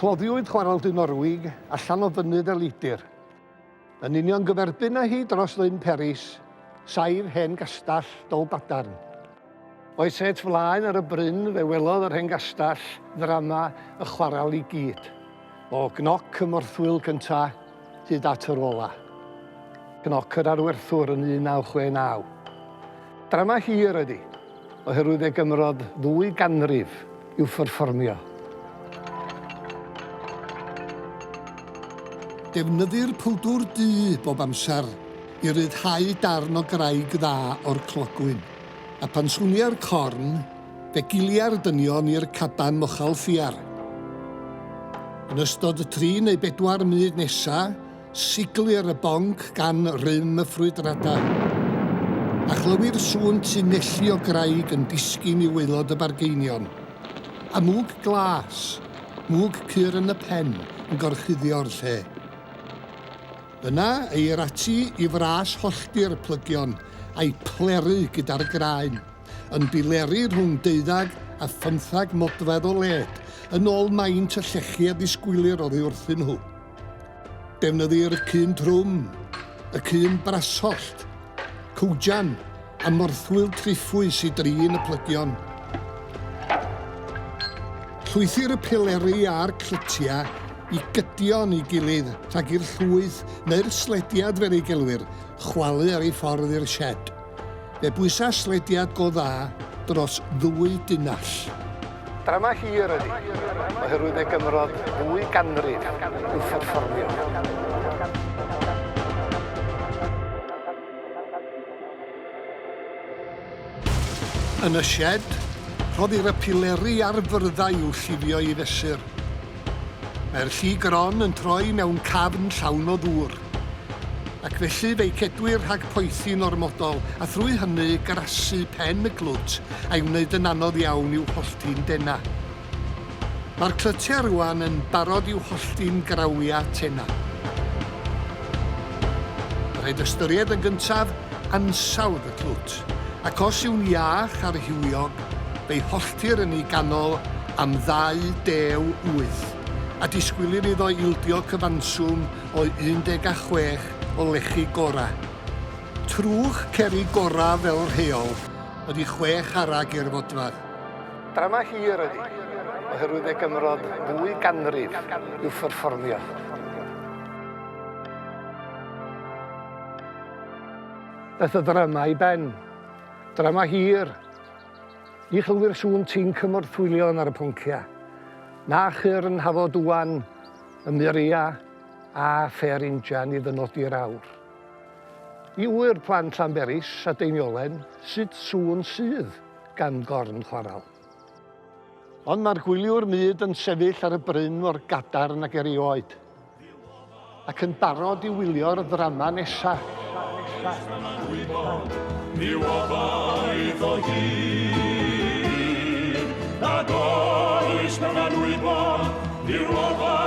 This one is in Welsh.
Cloddiwyd Chwarel Dinorwig allan o fynydd Elidir. Yn union gyferbyn â hi dros Lyn Peris, saif hen gastell Dolbadarn. O'i set flaen ar y bryn fe welodd yr hen gastell ddrama y chwarel i gyd, o gnoc y morthwyl cynta hyd at yr ola. Gnoc yr arwerthwr yn 1969. Drama hir oedd hi, oherwydd fe gymrodd ddwy ganrif i'w pherfformio. Defnyddir powdwr du bob amser i ryddhau darn o graig dda o'r clogwyn, a phan swnia'r corn, fe gilia'r dynion i'r caban mochal ffiar. Yn ystod y tri neu bedwar munud nesa, Siglir y bonc gan rym y ffrwydradau, a chlywir sŵn tunelli o graig yn disgyn i waelod y bargeinion, a mwg glas, mwg cur yn y pen, yn gorchuddio'r lle. Yna eir ati i fras hollti'r plygion a'i pleru gyda'r graen, yn bileri rhwng deuddag a phymthag modfedd o led, yn ôl maint y llechi a ddisgwylir oddi wrthyn nhw. Defnyddir y cŷn trwm, y cŷn brashollt, cwjan a morthwyl triffwys i drin y plygion. Llwythir y pileri a'r clytiau i gydion ei gilydd rhag i'r llwyth neu'r slediad fel ei gelwir chwalu ar ei ffordd i'r sied. Fe bwysa slediad go dda dros ddwy dunnell. Drama hir ydi, oherwydd fe gymrodd ddwy ganrif i'w pherfformio. Yn y sied, rhoddir y pileri ar fyrddau i'w llifio i fesur. Mae'r lli gron yn troi mewn cafn llawn o ddŵr. Ac felly fe'i cedwir rhag poethi'n ormodol, a thrwy hynny grasu pen y clwt a'i wneud yn anodd iawn i'w hollti'n denau. Mae'r clytiau rwan yn barod i'w hollti'n grawiau tenau. Rhaid ystyried yn gyntaf ansawdd y clwt, ac os yw'n iach a rhywiog, fe'i holltir yn ei ganol am ddau dew wyth, a disgwylir iddo ildio cyfanswm o 16 o lechi gorau. Trwch cerrig gorau fel rheol ydy chwe charreg i'r fodfedd. Drama hir ydy, oherwydd fe gymrodd ddwy ganrif i'w pherfformio. Daeth y ddrama i ben. Drama hir. Ni chlywir sŵn tinc y morthwylion ar y ponciau, na chyrn hafod ŵan y muria a ffer injan i ddynodi'r awr. I ŵyr plant Llanberis a Deiniolen sut sŵn sydd gan gorn chwaral. Ond mae'r gwyliwr mud yn sefyll ar y bryn mor gadarn ag erioed, ac yn barod i wylio'r ddrama nesa. I'w obaith o hyd, Nad oes mewn anwybod i'w obaith.